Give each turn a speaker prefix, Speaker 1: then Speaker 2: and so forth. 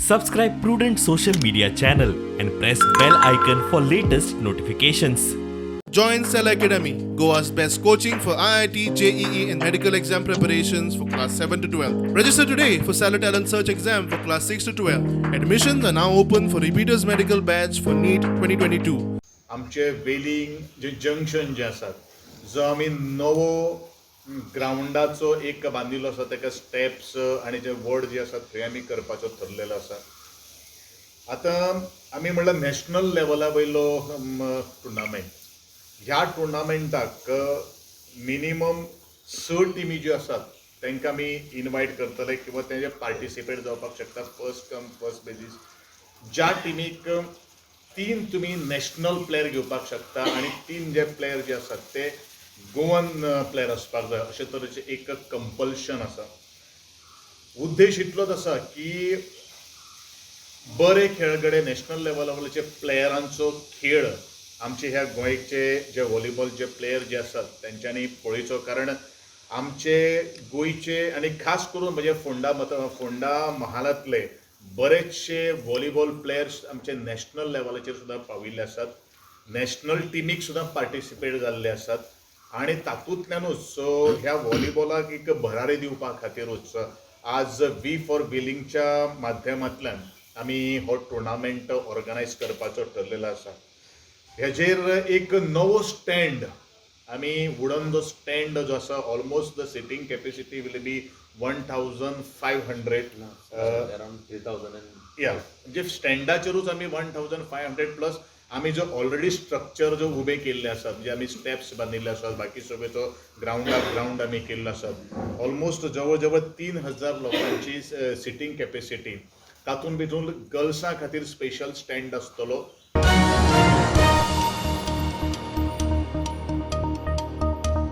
Speaker 1: Subscribe Prudent social media channel and press bell icon for latest notifications.
Speaker 2: Join Cell Academy, Goa's best coaching for IIT, JEE, and medical exam preparations for class 7 to 12. Register today for Cellar Talent Search exam for class 6 to 12. Admissions are now open for repeaters medical batch for NEET 2022.
Speaker 3: आमचे वेलिंग जे junction जें आसा, जो आमी नवो ग्रावंडाचो एक बांदिल्लो आसा, ताका स्टेप्स आनी जे वड जे आसा थंय आमी करपाचो थरलेलो आसा. आतां आमी म्हणल्यार नॅशनल लेवला वयलो टुर्नामेंट. ह्या टुर्नामेंटाक मिनिमम स टिमी ज्यो आसात तांकां आमी इनवायट करतले किंवा तेजे पार्टिसिपेट जावपाक शकता फर्स्ट कम फर्स्ट बेजीस. ज्या टिमीक तीन तुमी नॅशनल प्लेयर घेवपाक शकता आनी तीन जे प्लेयर जे आसात ते गोवन प्लेयर आसपाक जाय, अशे तरेचें एक कंपल्शन आसा. उद्देश इतलोच आसा की बरे खेळगडे, नॅशनल लेवला वयले प्लेयरांचो खेळ आमचे ह्या गोंयचे जे व्हॉलीबॉल जे प्लेयर जे आसात तेंच्यांनी पळयचो, कारण आमचे गोंयचे आनी खास करून म्हणजे फोंडा मत फोंडा महालांतले बरेचशे व्हॉलीबॉल प्लेयर्स आमचे नॅशनल लेवलाचेर सुद्दां पाविल्ले आसात, नॅशनल टिमीक सुद्दां पार्टिसिपेट जाल्ले आसात आनी तातूंतल्यानूच सो ह्या व्हॉलीबॉलाक एक भरारी दिवपा खातीरूच आज we for वेलिंगच्या माध्यमांतल्यान आमी हो टुर्नामेंट ऑर्गनायज करपाचो ठरलेलो आसा. हेजेर एक नवो स्टँड आमी वुडन जो स्टँड जो आसा, almost the sitting capacity will be 1500.
Speaker 4: Around 3000 and
Speaker 3: या, म्हणजे स्टँडाचेरूच आमी 1500 प्लस आमी जो ऑलरेडी स्ट्रक्चर जो उबे केल्ले आसात, म्हणजे आमी स्टेप्स बांदिल्ले आसात, बाकी सगळेचो ग्रावंडाक ग्रावंड आमी केल्लो आसात, ऑलमोस्ट जवळ जवळ 3000 लोकांची सिटींग कॅपेसिटी. तातूंत भितून गर्ल्सां खातीर स्पेशल स्टँड आसतलो.